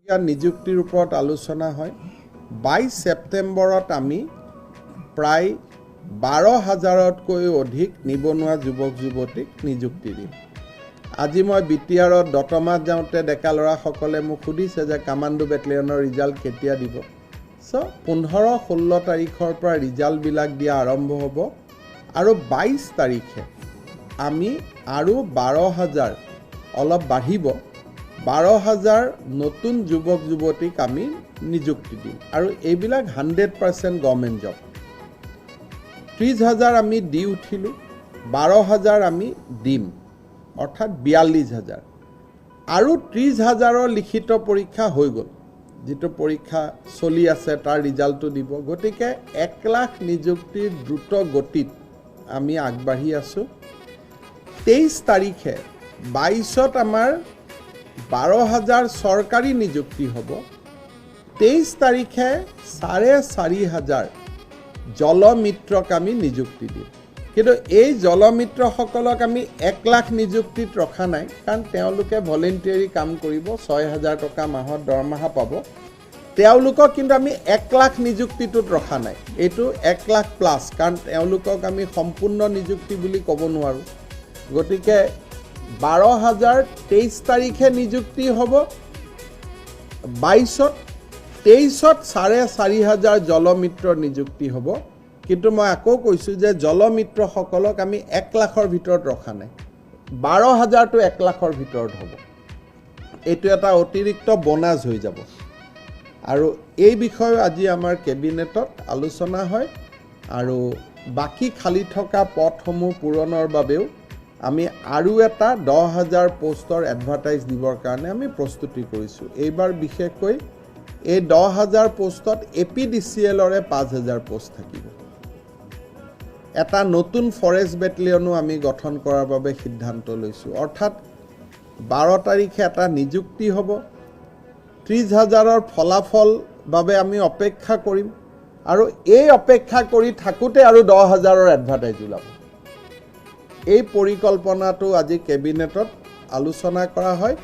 নিযুক্তিৰ ওপৰত আলোচনা হয়। 22 ছেপ্টেম্বৰত আমি প্ৰায় 12 হাজাৰতকৈও অধিক নিবনুৱা যুৱক যুৱতীক নিযুক্তি দিম। আজি মই বিটিআৰত দতমাত যাওঁতে ডেকা ল'ৰাসকলে মোক সুধিছে যে কামাণ্ডো বেটেলিয়নৰ ৰিজাল্ট কেতিয়া দিব। চ' 15, 16 তাৰিখৰ পৰা ৰিজাল্টবিলাক দিয়া আৰম্ভ হ'ব আৰু 22 তাৰিখে আমি আৰু 12 হাজাৰ, অলপ বাঢ়িব, 12 হাজাৰ নতুন যুৱক যুৱতীক আমি নিযুক্তি দিম আৰু এইবিলাক 100% গভৰ্ণমেণ্ট জব। 30 হাজাৰ আমি দি উঠিলোঁ, 12 হাজাৰ আমি দিম, অৰ্থাৎ 42 হাজাৰ। আৰু 30 হাজাৰৰ লিখিত পৰীক্ষা হৈ গ'ল, যিটো পৰীক্ষা চলি আছে তাৰ ৰিজাল্টটো দিব। গতিকে 1 লাখ নিযুক্তিৰ দ্ৰুত গতিত আমি আগবাঢ়ি আছোঁ। 23 তাৰিখে, 22ত আমাৰ 12 হাজাৰ চৰকাৰী নিযুক্তি হ'ব, 23 তাৰিখে 4.5 হাজাৰ জলমিত্ৰক আমি নিযুক্তি দিম। কিন্তু এই জলমিত্ৰসকলক আমি 1 লাখ নিযুক্তিত ৰখা নাই, কাৰণ তেওঁলোকে ভলেণ্টিয়াৰী কাম কৰিব, 6 হাজাৰ টকা মাহত দৰমহা পাব তেওঁলোকক। কিন্তু আমি 1 লাখ নিযুক্তিটোত ৰখা নাই, এইটো 1 লাখ প্লাছ, কাৰণ তেওঁলোকক আমি সম্পূৰ্ণ নিযুক্তি বুলি ক'ব নোৱাৰোঁ। গতিকে 12 হাজাৰ 23 তাৰিখে নিযুক্তি হ'ব 22ত, 23ত 4.5 হাজাৰ জলমিত্ৰ নিযুক্তি হ'ব। কিন্তু মই আকৌ কৈছোঁ যে জলমিত্ৰসকলক আমি 1 লাখৰ ভিতৰত ৰখা নাই, 12 হাজাৰটো 1 লাখৰ ভিতৰত হ'ব। এইটো এটা অতিৰিক্ত বনাছ হৈ যাব। আৰু এই বিষয়েও আজি আমাৰ কেবিনেটত আলোচনা হয় আৰু বাকী খালী থকা পদসমূহ পূৰণৰ বাবেও আমি আৰু এটা 10 হাজাৰ পষ্টৰ এডভাৰটাইজ দিবৰ কাৰণে আমি প্ৰস্তুতি কৰিছোঁ। এইবাৰ বিশেষকৈ এই 10 হাজাৰ পষ্টত এপিডিচিএলৰে 5 হাজাৰ পষ্ট থাকিব। এটা নতুন ফৰেষ্ট বেটেলিয়নো আমি গঠন কৰাৰ বাবে সিদ্ধান্ত লৈছোঁ। অৰ্থাৎ 12 তাৰিখে এটা নিযুক্তি হ'ব, 30 হাজাৰৰ ফলাফল বাবে আমি অপেক্ষা কৰিম আৰু এই অপেক্ষা কৰি থাকোঁতে আৰু 10 হাজাৰৰ এডভাৰটাইজ ওলাব। এই পৰিকল্পনাটো আজি কেবিনেটত আলোচনা কৰা হয়।